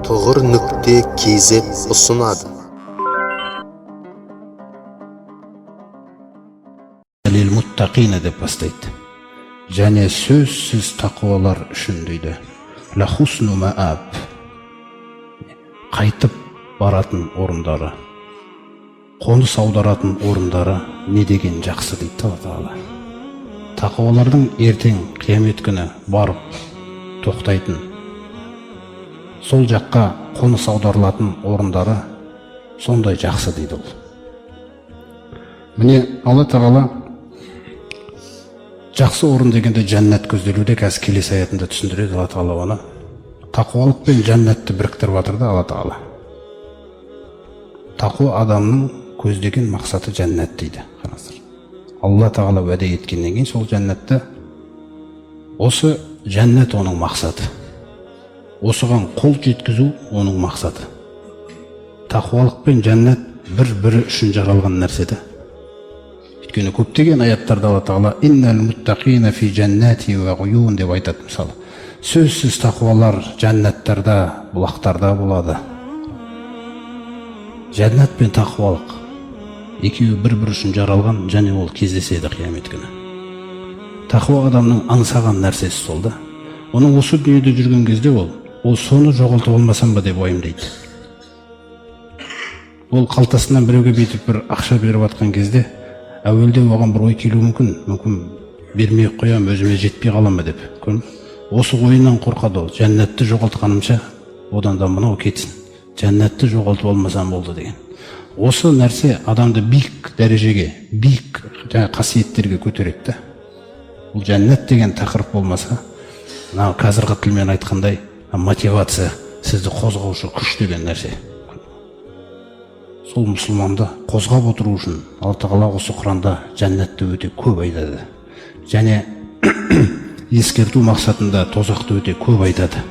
Тұғыр нүкте kz ұсынады. Лил-муттақина деп бастайды. Және сөзсіз тақуалар үшін дейді. Ла хусну мааб. Қайтып баратын орындары, қоныс аударатын орындары не деген жақсы дейді Алла Тағала. Тақуалардың ертең қиямет күні барып тоқтайтын, сол жаққа қоныс аударылатын орындары сондай жақсы дейді ол. Міне, Алла Тағала жақсы орын дегенде жәннат көзделуде, қазір келесі аятында түсіндіреді Алла Тағала оны. Тақуалық пен жәннатты біріктіріп жатыр да Алла Тағала. Тақуа адамның көздеген мақсаты жәннат дейді. Қараңыздар. Алла Тағала уәде еткеннен кейін сол жәннатты, осы жәннат оның мақсаты. Осыған қол жеткізу оның мақсаты. Тақуалық пен жәннат бір-бірі үшін жаралған нәрсе да. Өйткені көптеген аяттарда Алла Тағала иннал муттақина фи жаннати уа уюн деп айтады мысалы. Сөзсіз тақуалар жәннаттарда, бұлақтарда болады. Жәннат пен тақуалық екеуі бір-бірі үшін жаралған және ол кездеседі қиямет күні. Тақуа адамның аңсаған нәрсесі сол да. Оның осы дүниеде жүрген кезде ол соны жоғалтып алмасам ба деп уайымдайды. Ол қалтасынан біреуге бүйтіп бір ақша беріп жатқан кезде әуелде оған бір ой келуі мүмкін, мүмкін бермей ақ қоямын, өзіме жетпей қала ма деп. Осы ойынан қорқады ол. Жәннатты жоғалтқанымша одан да мынау кетсін, жәннатты жоғалтып алмасам болды деген. Осы нәрсе адамды биік дәрежеге, биік жаңа қасиеттерге көтереді да. Бұл жәннат деген тақырып болмаса, мынау қазіргі тілмен айтқандай мотивация, сізді қозғаушы күш деген нәрсе. Сол мұсылманды қозғап отыру үшін Алла Тағала осы Құранда жәннатты өте көп айтады. Және ескерту мақсатында тозақты өте көп айтады.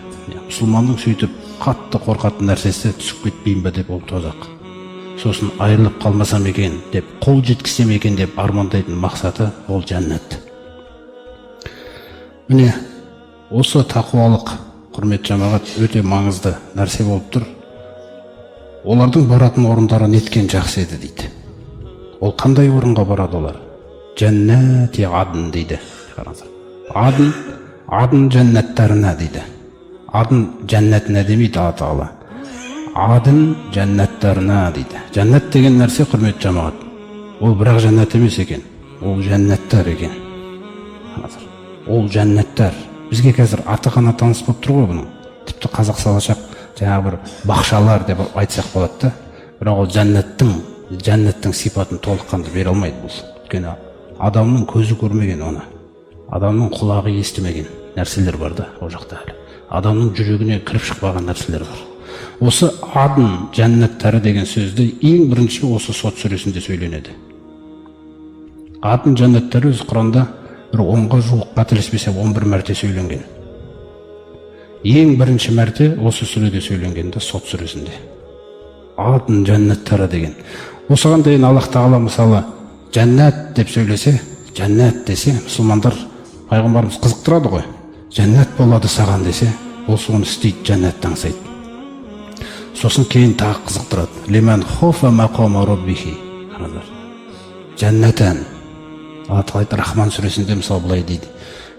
Мұсылманның сөйтіп қатты қорқатын нәрсесі түсіп кетпейін ба деп ол тозақ. Сосын айырылып қалмасам екен деп, қол жеткізсем екен деп армандайтын мақсаты ол жәннат. Міне, осы тақуалық, құрметті жамағат, өте маңызды нәрсе болып тұр. Олардың баратын орындары неткен жақсы еді дейді. Ол қандай орынға барады олар? Жәннати адн дейді. Қараңыздар. Адн, адн жәннаттарына дейді. Адн жәннатына демейді Алла Тағала. Адн жәннаттарына дейді. Жәннат деген нәрсе, құрметті жамағат, ол бірақ жәннат емес екен. Ол жәннаттар екен. Қараңыздар. Ол жәннаттар. Бізге қазір аты ғана таныс болып тұр ғой бұның. Тіпті қазақ салашақ жаңағы бір бақшалар деп айтсақ болады да. Бірақ ол жәннаттың сипатын толыққанды бере алмайды бұл. Өйткені адамның көзі көрмеген оны. Адамның құлағы естімеген нәрселер бар да ол жақта әлі. Адамның жүрегіне кіріп шықпаған нәрселер бар. Осы адн жәннаттары деген сөзді ең бірінші осы Сот сүресінде сөйленеді. Адн жәннаттары өзі Құранда бір 10-ға жуық, қателеспесем 11 мәрте сөйленген. Ең бірінші мәрте осы сүреде сөйленген да, Сот сүресінде. Адн жәннаттары деген. Осыған дейін Аллах Тағала мысалы жәннат деп сөйлесе, жәннат десе, мұсылмандар пайғамбарымыз қызықтырады ғой. Жәннат болады саған десе, ол соны істейді, жәннатты аңсайды. Сосын кейін тағы қызықтырады. Лиман хофа мақома роббихи. Қараңыздар. Жәннатан. Алла Тағала айтады, Рахман сүресінде мысалы былай дейді.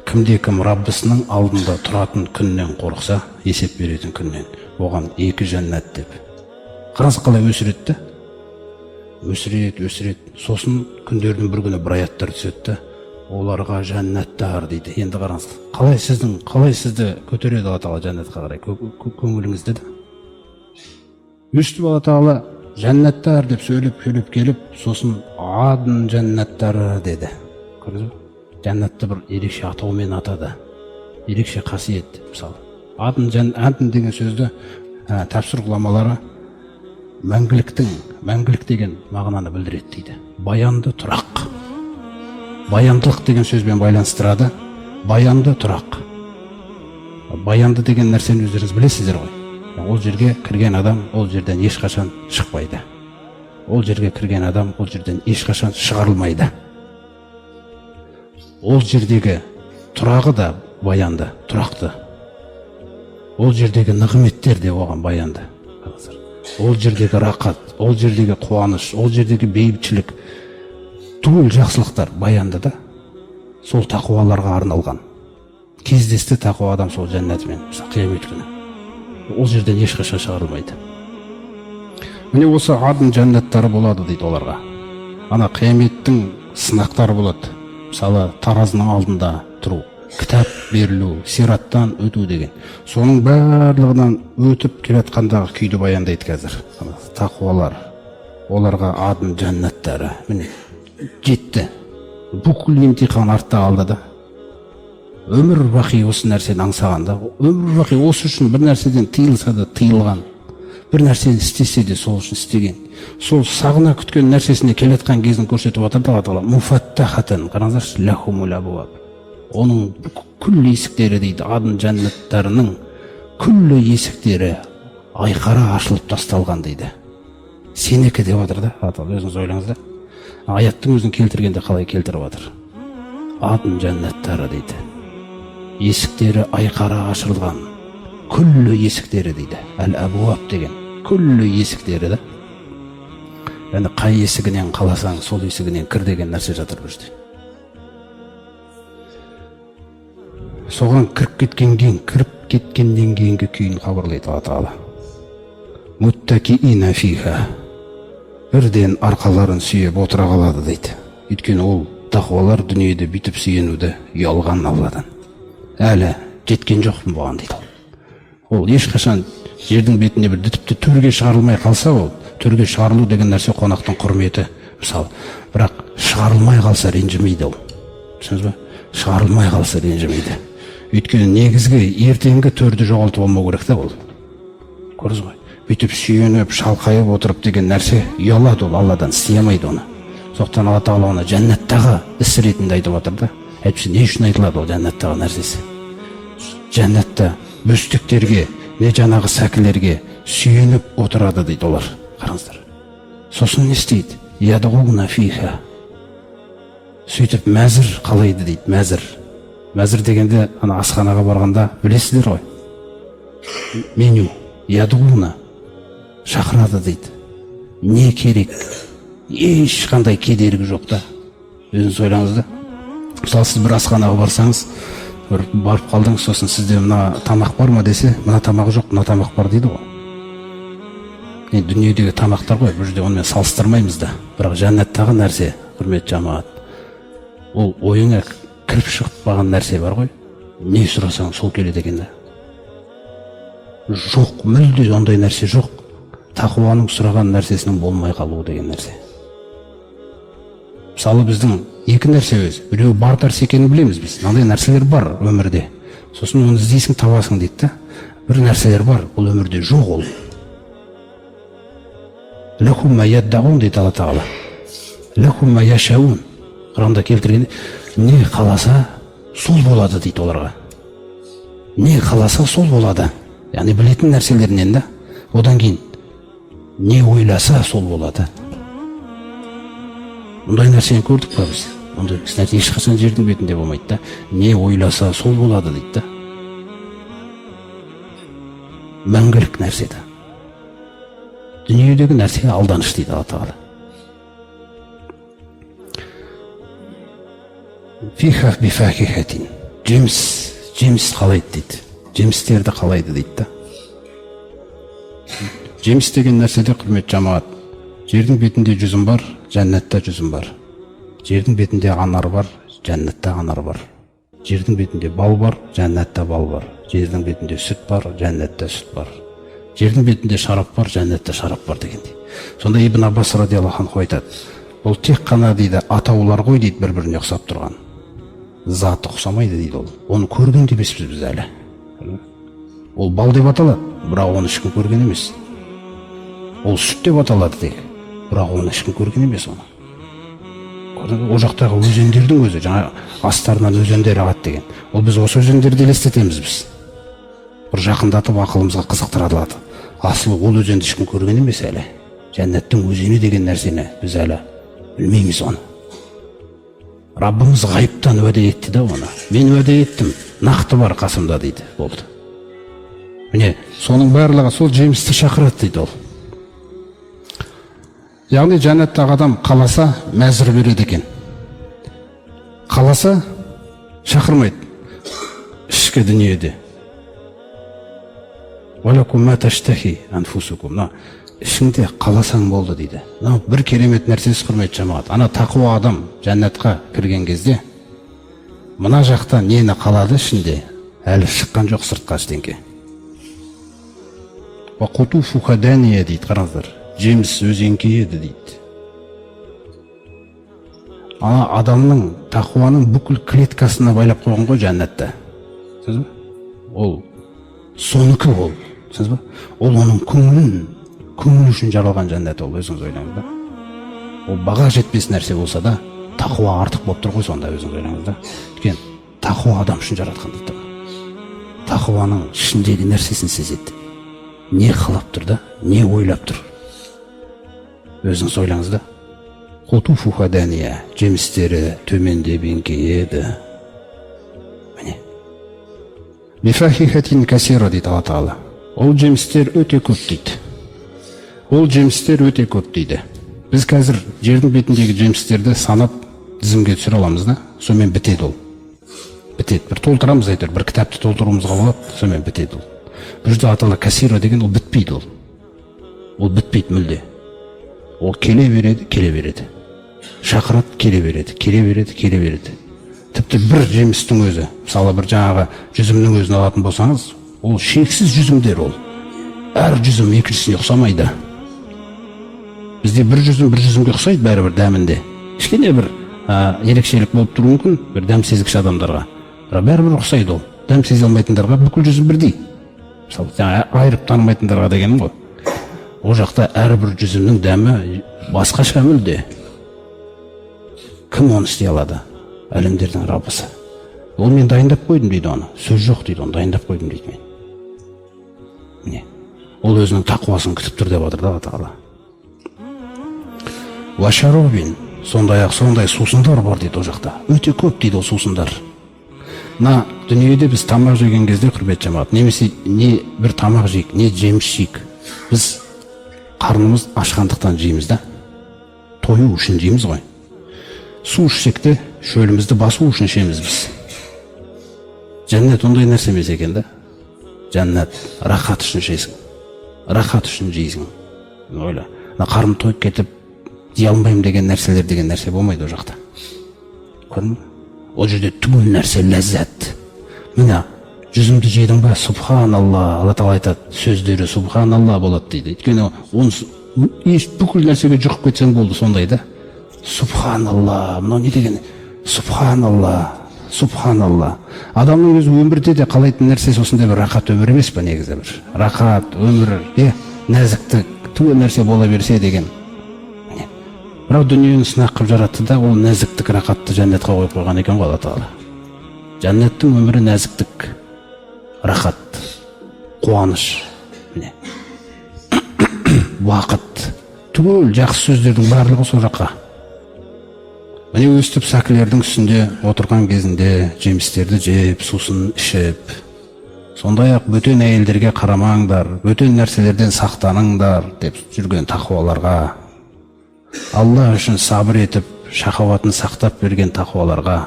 Кімде кім Раббысының алдында тұратын күннен қорықса, есеп беретін күннен, оған екі жәннат деп. Қараңыз, қалай өсіреді да? Өсіреді, өсіреді. Сосын күндердің бір күні бір аяттар түседі да, оларға жәннаттар дейді. Енді қараңыз, қалай сіздің, қалай сізді көтереді Алла Тағала жәннатқа қарай көңіліңізді да. Өстіп Алла Тағала жәннаттар деп сөйлеп, сөйлеп келіп, сосын адн жәннаттары деді. Көрдіңіз бе? Жәннатты бір ерекше атаумен атады. Ерекше қасиет мысалы. Адн, адн деген сөзді тәпсір ғұламалары мәңгіліктің, мәңгілік деген мағынаны білдіреді дейді. Баянды тұрақ. Баяндылық деген сөзбен байланыстырады. Баянды тұрақ. Баянды деген нәрсені өздеріңіз білесіздер ғой. Ол жерге кірген адам ол жерден ешқашан шықпайды. Ол жерге кірген адам ол жерден ешқашан шығарылмайды. Ол жердегі тұрағы да баянды, тұрақты. Ол жердегі нығметтер де оған баянды. Ол жердегі рақат, ол жердегі қуаныш, ол жердегі бейбітшілік, түгел жақсылықтар баянды да. Сол тақуаларға арналған. Кездесті тақуа адам сол жәннатымен, қиямет күні. Ол жерден ешқашан шығарылмайды. Міне осы адн жәннаттары болады дейді оларға. Ана қияметтің сынақтары болады. Мысалы, таразының алдында тұру, кітап берілу, сираттан өту деген. Соның барлығынан өтіп келе жатқандағы күйді баяндайды қазір. Тақуалар, оларға адн жәннаттары. Міне жетті. Бүкіл емтихан артта қалды да. Өмір бақи осы нәрсені аңсаған да, өмір бақи осы үшін бір нәрседен тыйылса да тыйылған, бір нәрсені істесе де сол үшін істеген. Сол сағына күткен нәрсесіне келе жатқан кезін көрсетіп жатыр да Алла Тағала. Муфаттахатан, қараңыздаршы, лахумул абуаб. Оның күллі есіктері дейді, адн жәннаттарының күллі есіктері айқара ашылып тасталған дейді. Сенікі деп жатыр да Алла Тағала, өзіңіз ойлаңыз да. Аяттың өзін келтіргенде қалай келтіріп жатыр? Адн жәннаттары дейді. Есіктері айқара ашылған, күллі есіктері дейді. Әл-әбуаб деген күллі есіктері да. Яғни қай есігінен қаласаң, сол есігінен кір деген нәрсе жатыр бұл жерде. Соған кіріп кеткеннен кейінгі күйін хабарлайды Алла Тағала. Муттакиина фиха. Бірден арқаларын сүйеп отыра қалады дейді. Өйткені ол тақуалар дүниеде бүйтіп сүйенуді ұялған Алладан. Әлі жеткен жоқпын бұған дейді ол. Ол ешқашан жердің бетінде бір тіпті төрге шығарылмай қалса, ол төрге шығарылу деген нәрсе қонақтың құрметі мысалы. Бірақ шығарылмай қалса ренжімейді ол. Түсіндіңіз ба? Шығарылмай қалса ренжімейді. Өйткені негізгі ертеңгі төрді жоғалтып алмау керек та ол. Көрдіңіз ғой? Бүйтіп сүйеніп, шалқайып отырып деген нәрсе ұялады ол Алладан, істей алмайды оны. Сондықтан Алла Тағала оны жәннаттағы іс ретінде айтып жатыр да. Әйтпесе не үшін айтылады ол жәннаттағы нәрсесі? Жәннатта бөстектерге, не жаңағы сәкілерге сүйеніп отырады дейді олар. Қараңыздар. Сосын не істейді? Ядғуна фиха. Сөйтіп мәзір қалайды дейді, мәзір. Мәзір дегенде ана асханаға барғанда білесіздер ғой. Меню, ядғуна шақырады дейді. Не керек? Ешқандай кедергі жоқ та. Өзіңіз ойлаңыз да. Мысалы, сіз бір асханаға барсаңыз, бір барып қалдыңыз, сосын сізде мына тамақ бар ма десе, мына тамақ жоқ, мына тамақ бар дейді ғой. Енді дүниедегі тамақтар ғой, бұл жерде онымен салыстырмаймыз да. Бірақ жәннаттағы нәрсе, құрметті жамағат, ол ойыңа кіріп шықпаған нәрсе бар ғой. Не сұрасаң сол келеді екен да. Жоқ, мүлде ондай нәрсе жоқ. Тақуаның сұраған нәрсесінің болмай қалуы деген нәрсе. Мысалы, біздің екі нәрсе өзі. Біреуі бар нәрсе екенін білеміз біз. Мынандай нәрселер бар өмірде. Сосын оны іздейсің, табасың дейді да. Бір нәрселер бар, бұл өмірде жоқ ол. Лахум ма яддаун дейді Алла Тағала. Лахум ма яшаун. Құранда келтіргенде не қаласа сол болады дейді оларға. Не қаласа сол болады. Яғни білетін нәрселерінен да. Одан кейін не ойласа сол болады. Мұндай нәрсені көрдік па біз? Ондай нәрсе ешқашан жердің бетінде болмайды да. Не ойласа сол болады дейді да. Мәңгілік нәрсе да. Дүниедегі нәрсе алданыш дейді Алла Тағала. Фиха бифакихатин. Жеміс қалайды дейді. Жемістерді қалайды дейді да. Жеміс деген нәрседе, құрметті жамағат, жердің бетінде жүзім бар, жәннатта жүзім бар. Жердің бетінде анар бар, жәннатта анар бар. Жердің бетінде бал бар, жәннатта бал бар. Жердің бетінде сүт бар, жәннатта сүт бар. Жердің бетінде шарап бар, жәннатта шарап бар дегендей. Сонда Ибн Аббас радиаллаху анху айтады, бұл тек қана дейді атаулар ғой дейді, бір-біріне ұқсап тұрған. Заты ұқсамайды дейді ол. Оны көрген де емеспіз біз әлі. Ол бал деп аталады, бірақ оны ешкім көрген емес. Ол сүт деп аталады тек, бірақ оны ешкім көрген емес оны. Ол жақтағы өзендердің өзі, жаңа астарынан өзендер ағады деген. Ол біз осы өзендерді елестетеміз біз. Бір жақындатып ақылымызға қызықтыра алады. Асылы ол өзенді ешкім көрген емес әлі. Жәннаттың өзені деген нәрсені біз әлі білмейміз оны. Раббымыз ғайыптан уәде етті да оны. Мен уәде еттім, нақты бар қасымда дейді. Болды. Міне, соның барлығы сол жемісті шақырады дейді ол. Яғни жәннаттағы адам қаласа, мәзір береді екен, қаласа, шақырмайды ішкі дүниеде. Мына ішіңде қаласаң болды дейді. Мынау бір керемет нәрсесі, құрметті жамағат. Ана тақуа адам жәннатқа кірген кезде мына жақта нені қалады, ішінде әлі шыққан жоқ сыртқа ештеңке. Дейді, қараңыздар, жеміс өзі еңкейеді дейді. Ана адамның, тақуаның бүкіл клеткасына байлап қойған ғой жәннатта, түсіндіңіз ба? Ол соныкі ол, түсіндіңіз ба? Ол оның көңілін, көңіл үшін жаралған жәннат ол. Өзіңіз ойлаңыз да, ол баға жетпес нәрсе болса да, тақуа артық болып тұр ғой сонда. Өзіңіз ойлаңыз да, өйткені тақуа адам үшін жаратқан дейді. Тақуаның ішіндегі нәрсесін сезеді, не қалап тұр да, не ойлап тұр, өзіңіз ойлаңыз да. Жемістері төмендеп еңкейеді. Міне, касира дейді Алла Тағала. Ол жемістер өте көп дейді, ол жемістер өте көп дейді. Біз қазір жердің бетіндегі жемістерді санап, тізімге түсіре аламыз да, сонымен бітеді ол, бітеді. Бір толтырамыз әйтеуір, бір кітапты толтыруымызға болады, сонымен бітеді ол. Бұл жерде Алла Тағала касира деген, ол бітпейді, ол бітпейді мүлде. Ол келе береді, келе береді, шақырады, келе береді, келе береді, келе береді. Тіпті бір жемістің өзі, мысалы, бір жаңағы жүзімнің өзін алатын болсаңыз, ол шексіз жүзімдер. Ол әр жүзім екіншісіне ұқсамайды. Бізде бір жүзім бір жүзімге ұқсайды бәрібір, дәмінде кішкене бір ерекшелік болып тұруы мүмкін бір дәм сезгіш адамдарға, бірақ бәрібір ұқсайды ол. Дәм сезе алмайтындарға бүкіл жүзім бірдей, мысалы, жаңа айырып танымайтындарға дегенім ғой. Ол жақта әрбір жүзімнің дәмі басқаша мүлде. Кім оны істей алады? Әлемдердің Раббысы. Ол мен дайындап қойдым дейді оны, сөз жоқ дейді, оны дайындап қойдым дейді мен. Міне, ол өзінің тақуасын күтіп тұр деп жатыр да Алла Тағала. Уашаробин, сондай ақ сондай сусындар бар дейді ол жақта, өте көп дейді ол сусындар. Мына дүниеде біз тамақ жеген кезде, құрметті жамағат, немесе не бір тамақ жейік, не жеміс жейік, біз қарнымыз ашқандықтан жейміз да, тою үшін жейміз ғой. Су ішсек те, шөлімізді басу үшін ішеміз біз. Жәннат ондай нәрсе емес екен да. Жәннат рахат үшін ішесің, рахат үшін жейсің. Ойла, мына қарным тойып кетіп жей алмаймын деген нәрселер деген нәрсе болмайды ол жақта, көрдің бе? Ол жерде түгел нәрсе ләззат. Міне, жүзімді жедің ба, субханалла, Алла Тағала айтады, сөздері субханалла болады дейді. Өйткені онсыз еш бүкіл нәрсеге жұғып кетсең болды, сондай да. Субханалла, мынау не деген, субханалла, субханалла. Адамның өзі өмірде де қалайтын нәрсесі осындай бір рахат өмір емес па негізі? Бір рахат өмір, иә, нәзіктік, түгел нәрсе бола берсе деген. Міне. Бірақ дүниені сынақ қылып жаратты да, ол нәзіктік, рахатты жәннатқа қойып қойған екен ғой Алла Тағала. Жәннаттың өмірі нәзіктік, рахат, қуаныш, міне, уақыт, түгел жақсы сөздердің барлығы сол жаққа. Міне, өстіп сәкілердің үстінде отырған кезінде, жемістерді жеп, сусын ішіп, сондай ақ бөтен әйелдерге қарамаңдар, бөтен нәрселерден сақтаныңдар деп жүрген тақуаларға, Алла үшін сабыр етіп, шахауатын сақтап берген тақуаларға,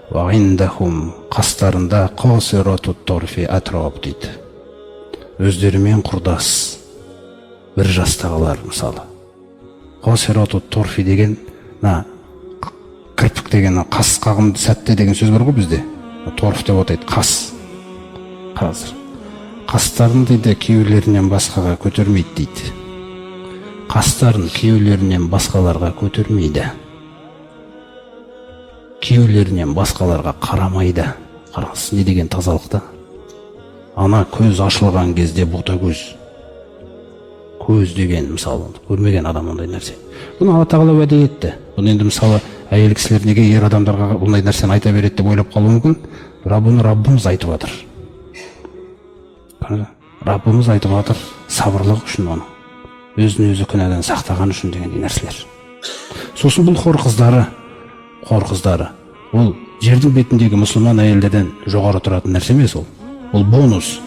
уағиндахум, қастарында, қасиратут торфи атроб дейді, өздерімен құрдас бір жастағылар. Мысалы, қасиратут торфи деген мына кірпік деген, қас қағым сәтте деген сөз бар ғой бізде, торф деп атайды. Қас қазір қастарын дейді күйеулерінен басқаға көтермейді дейді, қастарын күйеулерінен басқаларға көтермейді, күйеулерінен басқаларға қарамайды. Қараңыз, не деген тазалық та. Ана көз ашылған кезде бота көз, көз деген, мысалы, көрмеген адам ондай нәрсе. Бұны Алла Тағала уәде етті. Бұны енді, мысалы, әйел кісілер неге ер адамдарға бұндай нәрсені айта береді деп ойлап қалуы мүмкін, бірақ бұны Раббымыз айтып жатыр. Көрдіңіз бе? Раббымыз айтып жатыр, сабырлық үшін, оны өзін өзі күнәдан сақтаған үшін дегендей нәрселер. Сосын бұл хор қыздары, хор қыздары ол жердің бетіндегі мұсылман әйелдерден жоғары тұратын нәрсе емес, ол бонус.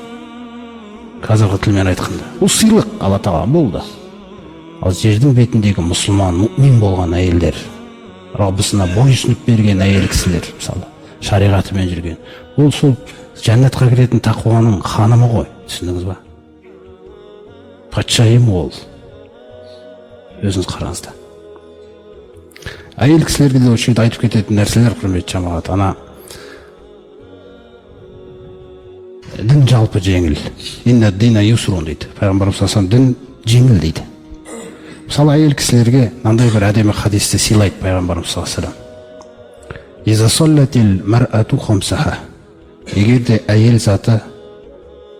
Қазіргі тілмен айтқанда бұл сыйлық Алла тағала болды. Ал жердің бетіндегі мұсылман, мүмин болған әйелдер, Раббысына бойұсынып берген әйел кісілер, мысалы, шариғатымен жүрген, ол сол жәннатқа кіретін тақуаның ханымы ғой, түсіндіңіз ба? Патшайым ол. Өзіңіз қараңыз да. Әйел кісілерге де осы жерде айтып кететін нәрселер, құрметті жамағат, ана дін жалпы жеңіл. Инна дина юсрун дейді. Пайғамбарымыз саллаллаху алейхи вассалам дін жеңіл дейді. Мысалы, әйел кісілерге мынандай бір әдемі хадисті сыйлайды пайғамбарымыз саллаллаху алейхи вассалам. Иза саллатил мар'ату хамсаха. Егер де әйел заты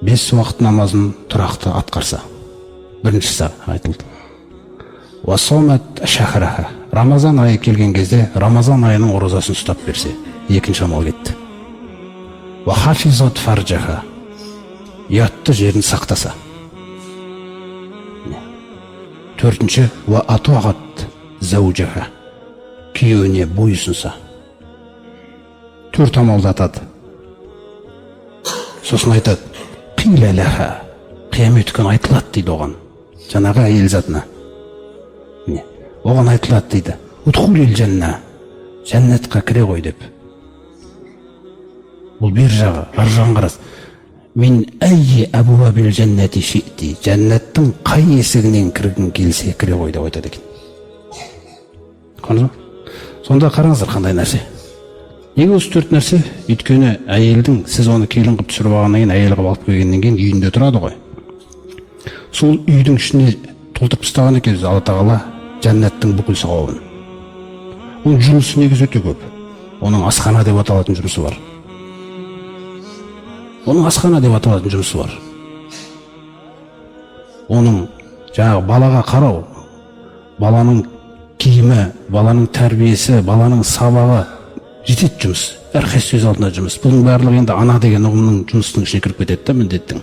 5 уақыт намазын тұрақты атқарса, біріншісі айтылды. Уа сомат шахраха. Рамазан айы келген кезде Рамазан айының оразасын ұстап берсе, екінші амал кетті. Уа хафизат фарджаха. Ұятты жерін сақтаса. Төртінші, уа атуағат зәужаха. Күйеуіне бойұсынса. Төрт амалды атады. Сосын айтады, қила лаха. Қиямет күні айтылады дейді оған. Жаңағы әйел затына. Міне, оған айтылады дейді. Удхулил жанна. Жәннатқа кіре ғой деп. Бұл бер жағы, ар жағын қарас. Мин әйи әбуабил жәннати ши'ти. Жәннаттың қай есігінен кіргің келсе кіре ғой деп айтады екен. Көрдіңіз ба? Сонда қараңыздар қандай нәрсе. Неге осы төрт нәрсе? Өйткені әйелдің, сіз оны келін қылып түсіріп алғаннан кейін, әйел қылып алып келгеннен кейін үйінде тұрады ғой. Сол үйдің ішіне толтырып тастаған екен Алла тағала жәннаттың бүкіл сауабын. Оның жұмысы негізі өте көп. Оның асхана деп аталатын жұмысы бар. Оның асхана деп аталатын жұмысы бар. Оның жаңағы балаға қарау, баланың киімі, баланың тәрбиесі, баланың сабағы жетеді жұмыс. Әрқайсысы өз алдына жұмыс. Бұның барлығы енді ана деген ұғымның жұмысының ішіне кіріп кетеді да міндеттің.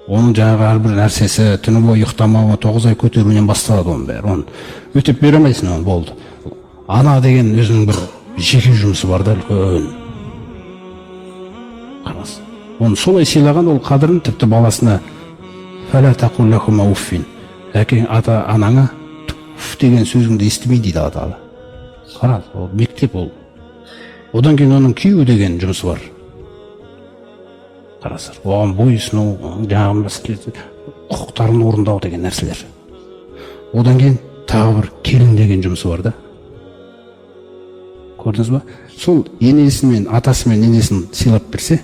Оның жаңағы әрбір нәрсесі, түні бойы ұйықтамауы, 9 ай көтеруінен басталады оның бәрі. Оны өтеп бере алмайсың, оны болды. Ана деген өзінің бір жеке жұмысы бар да үлкен. Қараңыз. Оны солай сыйлаған ол қадірін тіпті баласына фәлә тақул лахума уффин. Әкең, ата анаңа уф деген сөзіңді естімей дейді Алла тағала. Қараңыз, ол мектеп ол. Одан кейін оның күйеуі деген жұмысы бар. Қараңыздар, оған бойұсыну, жаңағы мәселе, құқықтарын орындау деген нәрселер. Одан кейін тағы бір келін деген жұмысы бар да. Көрдіңіз ба? Сол енесі мен атасы мен енесін сыйлап берсе,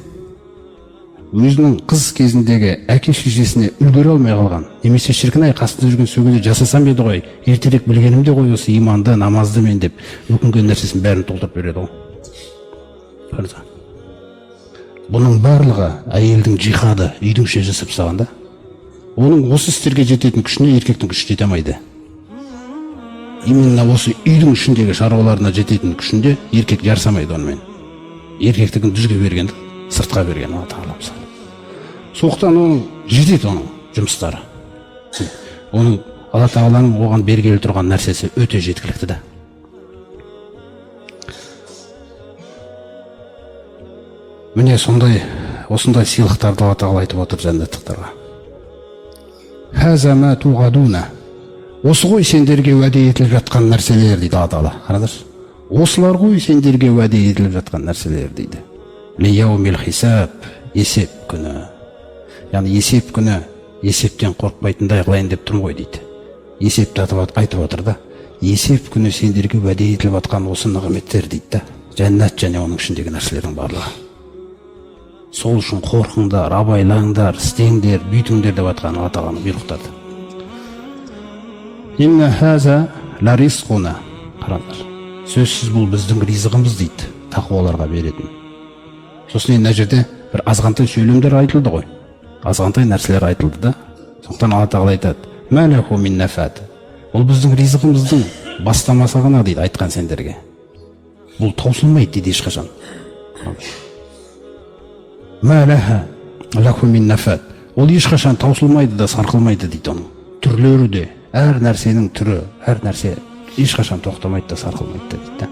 өзінің қыз кезіндегі әке шешесіне үлгере алмай қалған, немесе шіркін ай қасында жүрген сол кезде жасасам еді ғой, ертерек білгенімде ғой осы иманды, намазды мен деп өкінген нәрсесін бәрін толтырып береді ғой. Көрдіңіз ба? Бұның барлығы әйелдің жихады, үйдің ішіне жасап тастаған да. Оның осы істерге жететін күшіне еркектің күші жете алмайды. Именно осы үйдің ішіндегі шаруаларына жететін күшінде еркек жарыса алмайды онымен. Еркектігін дүзге берген, сыртқа берген Алла тағала мысалы. Сондықтан оның жетеді оның жұмыстары. Оның Алла тағаланың оған бергелі тұрған нәрсесі өте жеткілікті да. Міне сондай, осындай сыйлықтарды Алла тағала айтып отыр жәннаттықтарға. Хаза ма туғадуна. Осы ғой сендерге уәде етіліп жатқан нәрселер дейді Алла тағала. Қараңдаршы. Осылар ғой сендерге уәде етіліп жатқан нәрселер дейді. Лияумил хисаб, есеп күні. Яғни есеп күні, есептен қорықпайтындай қылайын деп тұрмын ғой дейді. Есепті айтып отыр да. Есеп күні сендерге уәде етіліп жатқан осы нығметтер дейді да. Жәннат және оның ішіндегі нәрселердің барлығы. Сол үшін қорқыңдар, абайлаңдар, істеңдер, бүйтіңдер деп жатқан Алла тағаланың бұйрықтары. Инна хаза ла ризқуна. Қараңдар. Сөзсіз бұл біздің ризығымыз дейді, тақуаларға беретін. Сосын енді мына жерде бір азғантай сөйлемдер айтылды ғой. Азғантай нәрселер айтылды да. Сондықтан Алла тағала айтады: Мә лаху мин нафат. Бұл біздің ризығымыздың бастамасы ғана дейді айтқан сендерге. Бұл таусылмайды дейді ешқашан. Мә лаха лаху мин нафат. Ол ешқашан таусылмайды да, сарқылмайды дейді оның. Түрлері де, әр нәрсенің түрі, әр нәрсе ешқашан тоқтамайды да, сарқылмайды да дейді да.